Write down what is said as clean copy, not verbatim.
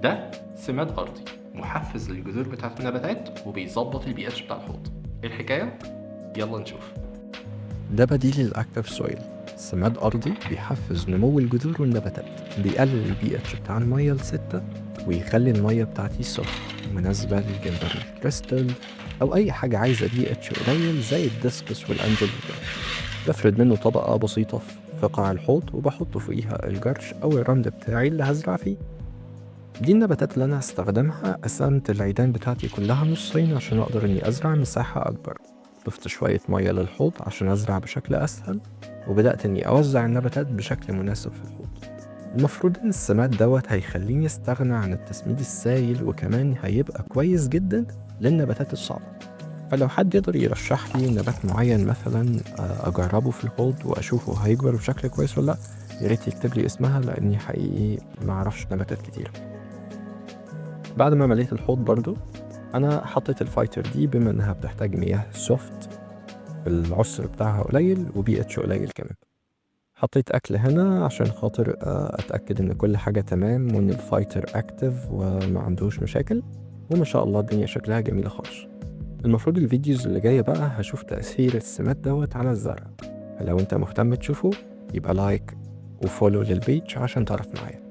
ده سماد ارضي محفز للجذور بتاعت النباتات وبيظبط البي اتش بتاع الحوض. ايه الحكايه؟ يلا نشوف. ده بديل ال active soil، سماد أرضي بيحفز نمو الجذور والنباتات، بيقلل ال pH بتاع المية ل6 ويخلي المية بتاعتي soft، مناسبة للجمبري الكريستال أو أي حاجة عايزة pH قليل زي ال discus وال angel وكده. بفرد منه طبقة بسيطة في قاع الحوض وبحط فوقيها الجرش أو الرمل بتاعي اللي هزرع فيه. دي النباتات اللي أنا هستخدمها. قسمت العيدان بتاعتي كلها نصين عشان أقدر إني أزرع مساحة أكبر. ضفت شوية مية للحوض عشان أزرع بشكل أسهل، وبدأت إني أوزع النباتات بشكل مناسب في الحوض. المفروض إن السماد دوت هيخليني أستغنى عن التسميد السايل، وكمان هيبقى كويس جدا للنباتات الصعبة. فلو حد يقدر يرشح لي نبات معين مثلا أجربه في الحوض وأشوفه هيكبر بشكل كويس ولا لأ، يا ريت يكتب لي اسمها، لأني حقيقي معرفش نباتات كتير. بعد ما مليت الحوض برضو أنا حطيت ال fighter دي، بما إنها بتحتاج مياه soft، العسر بتاعها قليل وبي اتش قليل كمان. حطيت أكل هنا عشان خاطر أتأكد إن كل حاجة تمام وإن ال fighter active وما عندهوش مشاكل، وما شاء الله الدنيا شكلها جميلة خالص. المفروض ال videos اللي جاية بقى هشوف تأثير السماد دوت على الزرع، فلو انت مهتم تشوفه يبقى like و follow لل page عشان تعرف معايا.